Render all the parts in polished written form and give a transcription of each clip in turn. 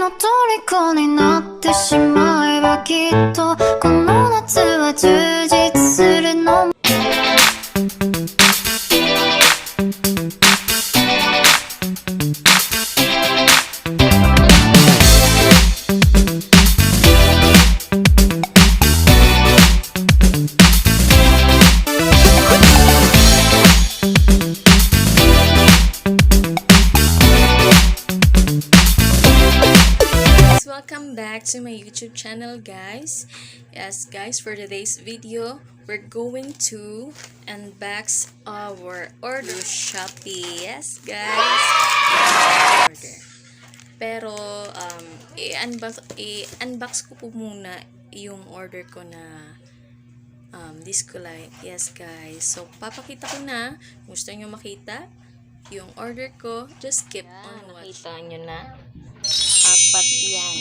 の虜になってしまえば、きっとこの夏は充実するの。 Guys, welcome back to my YouTube channel, guys. Yes, guys, for today's video, we're going to unbox our order Shopee. Yes, guys, order. Pero i-unbox ko po muna yung order ko na disco light. Yes, guys, so papakita ko na. Kung gusto nyo makita yung order ko, just keep on watching. Nakita nyo na, apat yan.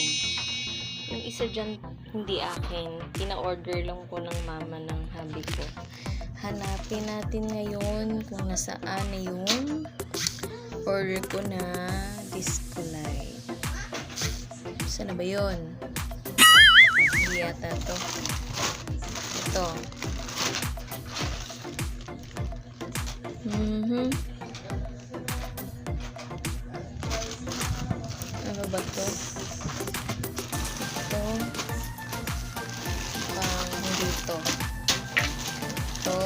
Yung isa dyan, hindi akin. Pina-order lang ko ng mama ng hubby ko. Hanapin natin ngayon kung nasaan na yung order ko na disco light. Saan na ba yun? Hindi yata to. Ito. Ano ba to? Ito. Pang hindi to. Ito.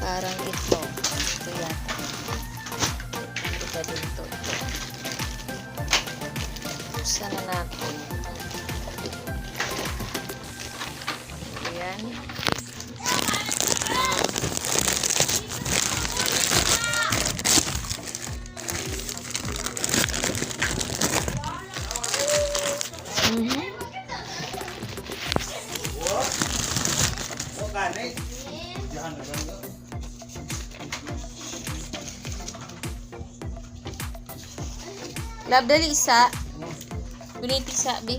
Parang ito. Ito yata. Iba din to. Ito. Buksan na natin. Ayan. Love, dali isa. Guniti sa, bi.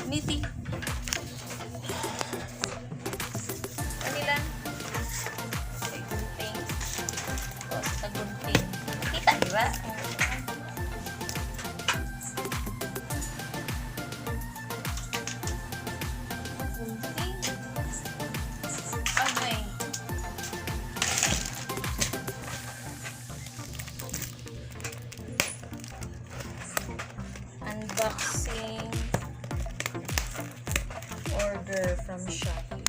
Guniti. Kanila. Ay, gunting. O, sa gunting. Kita, di ba? Gunting. Okay. Unboxing order from Shopee.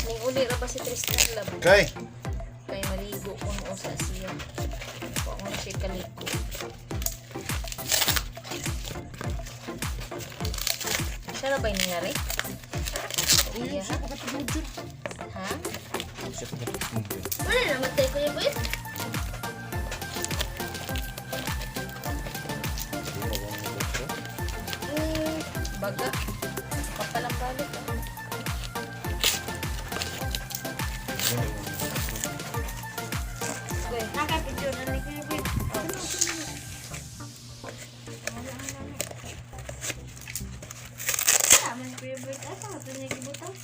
Ning uli ra ba si Tristan, love? Okay. Kay maligo ko no usa siya. Wa ko na siya kaligo. Siya ra ba yung nangyari? Iya. Ha? Wala naman tayo, Kuya Boy. Baga. Kapalang balot ah. Boy, nakapicture na ni Kuya Boy. Wala man, Kuya Boy. Asa nga ito niya gibutang?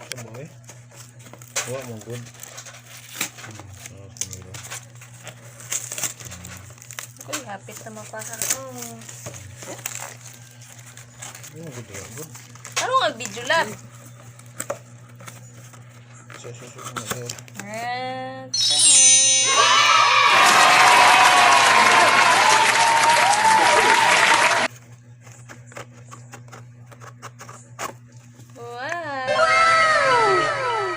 Ito eh. Wa mo good. Kumiro. Uy, hapit na mapahang. Oh. Mo good ya, good. Ano nga video lang? Siya siya siya siya. Alright. Wow!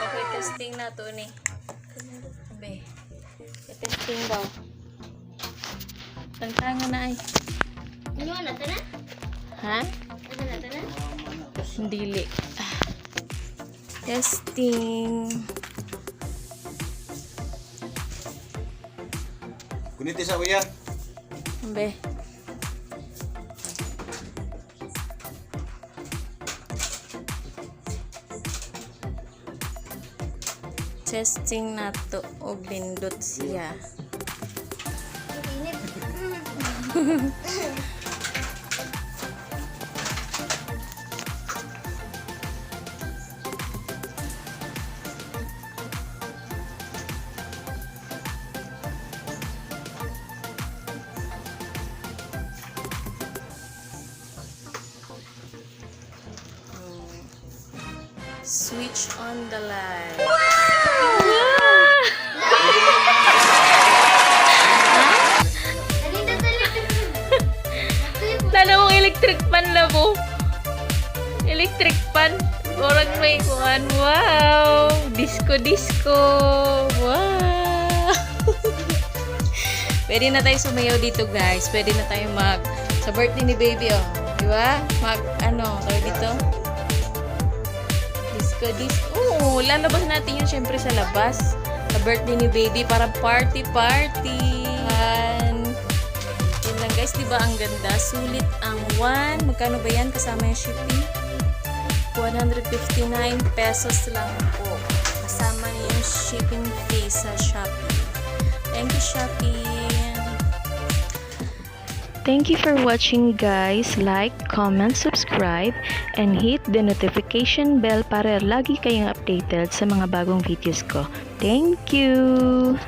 Okay, testing na to ni. Abe. Testing daw. Tangtangan na ay. Ano na ito na? Ha? Ano na ito na? Dili. Ah. Testing. Kuniti sa uya. Abe. Testing na to og lindot siya. Ang init. Switch on the light. Dali, dali, dali. Lalo mong electric pan labo. Electric pan. Murag may kuan. Wow! Disco, disco. Wow! Pwede na tayo sumayaw dito, guys. Pwede na tayo mag sa birthday ni baby, oh. Di ba? Mag, ano, tawag dito? Disco, disco. Oo, lalabas natin yun syempre sa labas. Sa birthday ni baby para party, party. And, yun lang, guys, di ba ang ganda? Sulit ang 1. Magkano ba yan kasama yung shipping? 159 pesos lang po. Kasama yung shipping fee sa Shopee. Thank you, Shopee! Thank you for watching, guys. Like, comment, subscribe, and hit the notification bell para lagi kayong updated sa mga bagong videos ko. Thank you!